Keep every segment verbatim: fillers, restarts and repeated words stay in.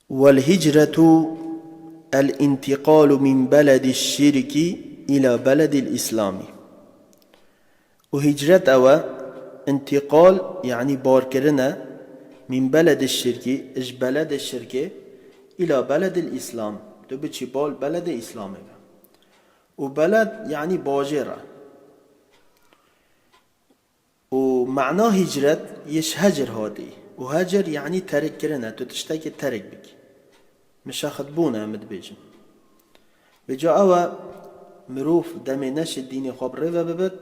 والهجرة الانتقال من بلد الشرك إلى بلد الإسلام. Û hicret ew e, intiqal, yanî barkirin e, min beledê şirkî, ji beledê şirkê, îla beledil îslam, tu biçî bal beledê îslamê ve. Û beled, yanî bajêr e. Û mena hicret yê ji hecir hatî. Û hecir, yanî terikkirin e, tu tiştekê terik bikî. Mişexitbûn e, em dibêjin. Vêca ew e, mirov demê neşê dînê xwe bi rê ve bibit,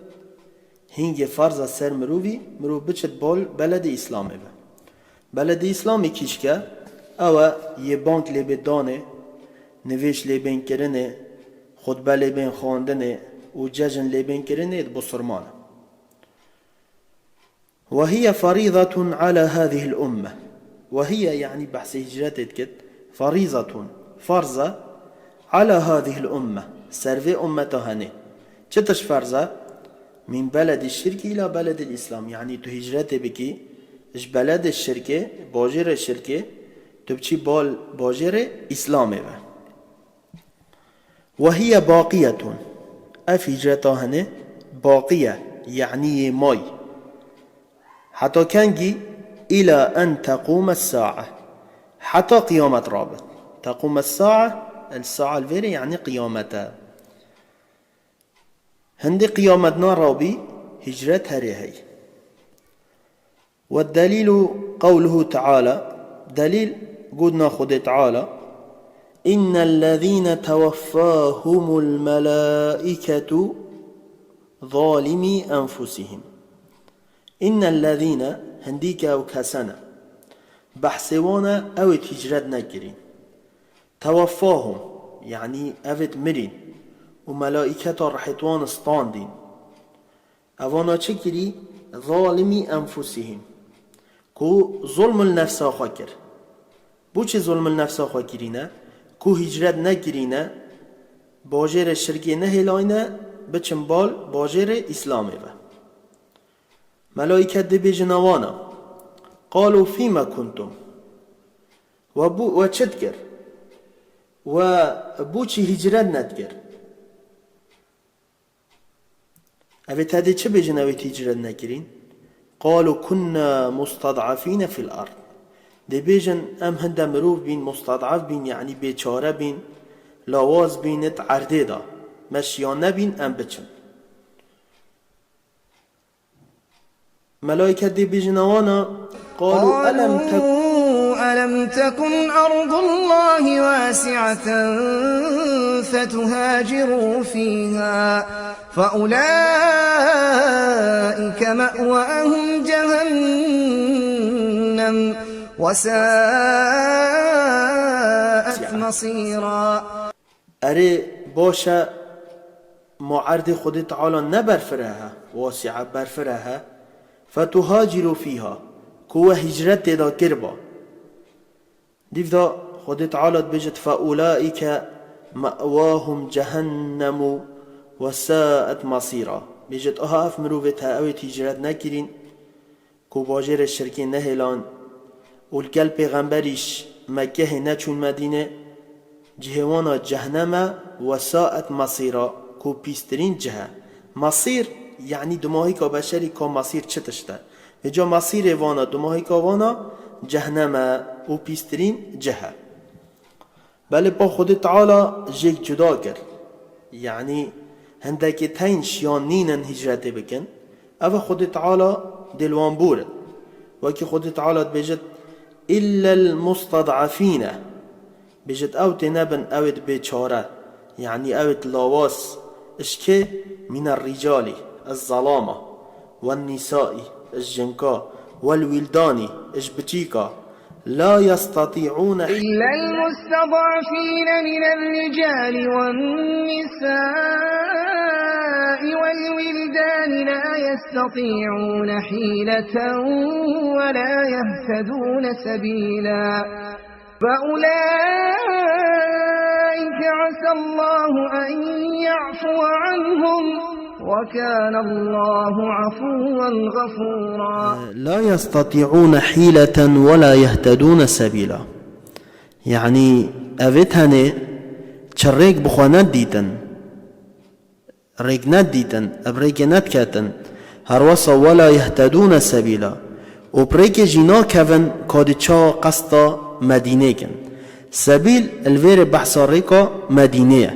hingê ferz e ser mirovî, mirov biçit bal beledê îslamê ve. Beledê îslamê kîşke, ew e, yê bang lê bê danê, nivêj lê bên kirinê, xutbe lê bên xwendinê û cejn lê bên kirinê di busirman e. وهي فريضة على هذه الأمة. وهي، yanî behsê hicretê dikit. فريضة، ferz e, على هذه الأمة، ser vê ummeta henê. Çi tişt ferz e? من بلد الشرك إلى بلد الإسلام. Yanî tu hicretê bikî, ji beledê şirkê, bajêrê şirkê, tu biçî bal bajêrê îslamê ve. وهي باقية. Ev hicreta hene baqî ye, yanî yê may. Heta kengî? إلى أن تقوم الساعة. Heta qiyamet rabit. تقوم الساعة، el-sa'a li vêrê, yanî qiyamet e. Hindê qiyamet narabî, hicret herê hey. والدليل قوله تعالى، delîl gotina Xwedê Teala: إن الذين توفاهم الملائكة ظالمي أنفسهم. إن الذين، hindî ke ew kese ne. Behsê wan e, ew ê hicret nekirîn. Tewaffahum, yanî ev ê mirîn û melaîketa rihê wan standîn. Evana çi kirî? Zalimî enfusihim. Ku zulm li nefsa xwe kir. Bo çi zulm li nefsa xwe kirîne? Ku hicret nekirîne, bajêrê şirkê nehêlayne, biçin bal bajêrê Îslamê ve. Melaîket dê bêjin ewana: Qalu fîme kuntum? We bû, we çi dikir? We bo çi hicret nedikir? Ev ê te dê çi bêjin, ew ê hicret nekirîn? Qalu kunna mustad'afîne fil ard. Dê bêjin, em hinde mirov bîn, mustad'af bîn, yanî bêçare bîn, lawaz bîn, it erdê de. Me şiyan nebîn, em biçin. Melaîket dê bêjin ewana: Qalu elem tek- قالوا ألم تكن أرض الله واسعة فتهاجروا فيها فأولئك مأواهم جهنم وساءت مصيرا. Erê, baş e, ma erdê Xwedê Teala ne berfireh e, wasi'a berfireh e, fetuhacirû fîha, ku we hicret tê de kiriba. Dîv de Xwedê Teala dibêjit: Fe ulaîke me'wahum cehennemu ve sa'et masîra. Bêjit, aha ev mirovê te, ew ê hicret nekirîn, ku bajêrê şirkê nehêlan û li gel pêxemberî ji Mekkehê neçûn Medînê, cihê wan a cehnem e, wesaet mesîra, ku pîstirîn cih e. Mesîr, yanî dumahîka beşerî ka mesîr çi tişt e? Vêca mesîrê wan a, dumahîka wan a cehnem e û pîstirîn cih e. Belê pa Xwedê Teala jêk cuda kir. Yanî hindekê teyn şiyan nînin hicretê bikin. Ev e Xwedê Teala dê li wan bûrin. Wekî Xwedê Teala dibêjit, "Illel mustad'afîne." Bêjit, ew tê nebin, ew ê di bêçare. Yanî ew ê di lawaz. Ji kê? Mîne rîcalî, ez zelama. Wen nîsaî, ji jinka, wel wîldanî, ji biçîka, la yestatî'ûne. إلا المستضعفين من الرجال والنساء والولدان لا يستطيعون حيلة ولا يهتدون سبيلا. فأولئك عسى الله أن يعفو عنهم، وكان الله عفوا غفورا. لا يستطيعون حيلة ولا يهتدون سبيلا. Yanî evê tenê çi rêk bi xwe nedîtin, rêk nedîtin, ev rêkê nediketin. Herwesa ولا يهتدون سبيلا. Û bi rêkê jî nakevin ka dê çawa qesta Medînê kin. Sebîl li vêrê behsa rêka Medînê ye.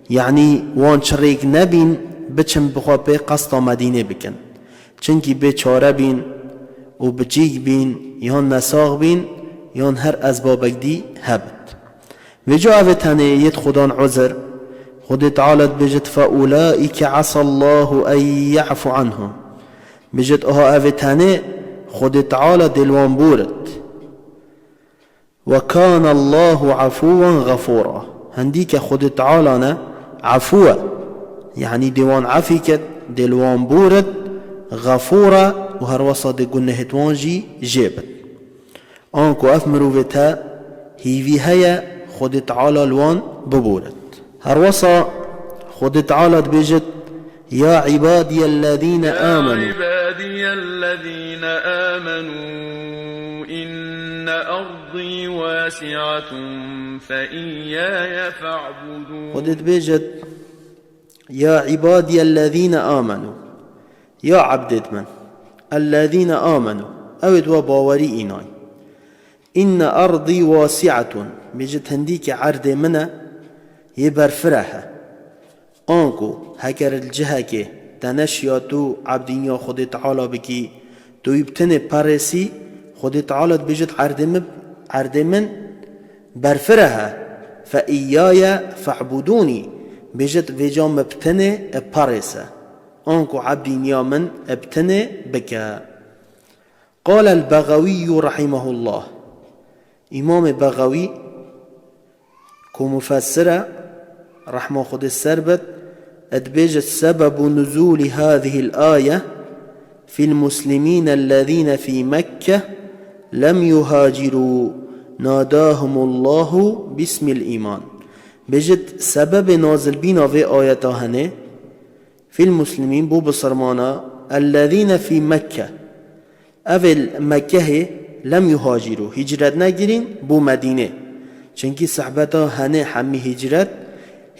Yanî wan çi rêk nebîn biçin bi xwe pê qesta Medînê bikin. Çinkî bê çare bîn û biçîk bîn, yan nesax bîn, yan her ezbabek dî hebit. Vêca evê tenê yêt Xudan uzir, Xwedê Teala dibêjit, فأولئك عسى الله أن يعفو عنهم. Bêjit, aha evê tenê Xwedê Teala dê li wan bûrit. وكان الله عفوا غفورا. Hindîke Xwedê Teala ne efû e. Yanî dê wan efî kit, dê li wan bûrit, xefûr e û herwesa dê gunehêt wan jî jê bit. Anku ev mirovê te hîvî heye Xwedê Teala li wan bibûrit. Herwesa Xwedê Teala dibêjit, يا عبادي الذين آمنوا. عبادي الذين آمنوا إن أرضي واسعة فإياي فاعبدون. Xwedê dibêjit, يا عبادي الذين آمنوا. Ya ebdêt min. الذين آمنوا. Ew ê di we bawerî înay. إن أرضي واسعة. Bêjit hindîke erdê min e, yê berfireh e. Anku heker li cihekê te neşiya tu ebdîniya Xwedê Teala bikî, tu wî bi tenê perêsî, Xwedê Teala dibêjit erdê min, erdê min berfireh e. فإياي فاعبدون. Bêjit vêca min bi tenê perêse. Anku ebdîniya min bi tenê bike. قال البغوي رحمه الله. Îmamê Bexewî ku mufessir e, rehma Xwedê ser bit, dibêje, سبب نزول هذه الآية في المسلمين الذين في مكة لم يهاجروا ناداهم الله باسم الإيمان. Bêjit, sebebê nazilbîna vê ayeta henê, في المسلمين, bo bisilmana, الذين في مكة. Ev ê li Mekkehê لم يهاجروا, hicret nekirîn, bo Medînê. Çinkî sehbeta henê hemî hicret,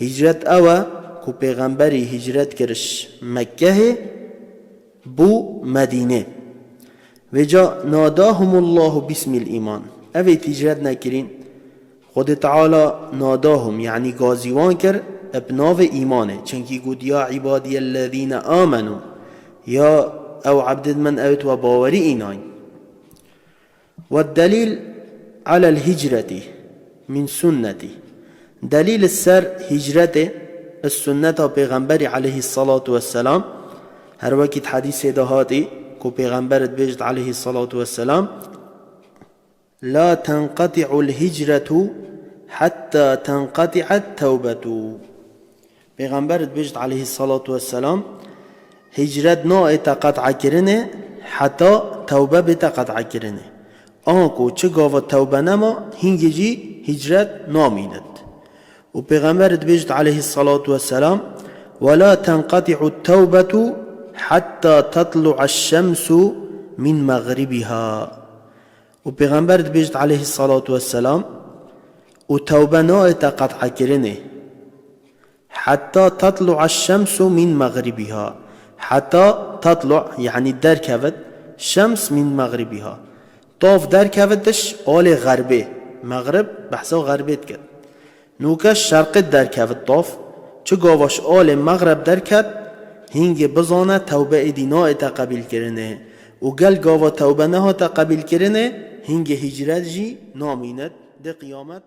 hicret ew e ku pêxemberî hicret kiriş Mekkehê, bo Medînê. Vêca, ناداهم الله باسم الإيمان. Ev ê hicret nekirîn, Xwedê Teala ناداهم, yanî gazî wan kir, bi navê îmanê. Çinkî got, يا عبادي الذين آمنوا. Ya ew ebdêt min, ew ê tu we bawerî înayîn. والدليل على الهجرة من سنتي. Delîl li ser hicretê, li sunneta Pêxemberî aleyhissalatu vesselam, her wekî di hedîsê de hatî, ku Pêxember dibêjit aleyhissalatu vesselam, لا تنقطع الهجرة حتى تنقطع التوبة. Pêxember dibêjit aleyhissalatu vesselam, hicret naête qet'ekirinê heta tewbe bête qet'ekirinê. Anku çi gava tewbe nema, hingê jî hicret namînit. Û Pêxember dibêjit aleyhissalatu vesselam, ولا تنقطع التوبة حتى تطلع الشمس من مغربها. Û Pêxember dibêjit aleyhissalatu vesselam, û tewbe naête qet'ekirinê, حتى تطلع الشمس من مغربها. Heta tatlu, yanî derkevit, şems min mexribiha. Tav derkevitiş alê xerbê. Mexrib behsa xerbê dikit. Nûke şerqê derkevit tav. Çi gava ji alê mexreb derket, hingê bizane tewbe êdî naête qebîlkirinê. Û gel gava tewbe nehate qebîlkirinê, hingê hicret jî namînit. Dê qiyamet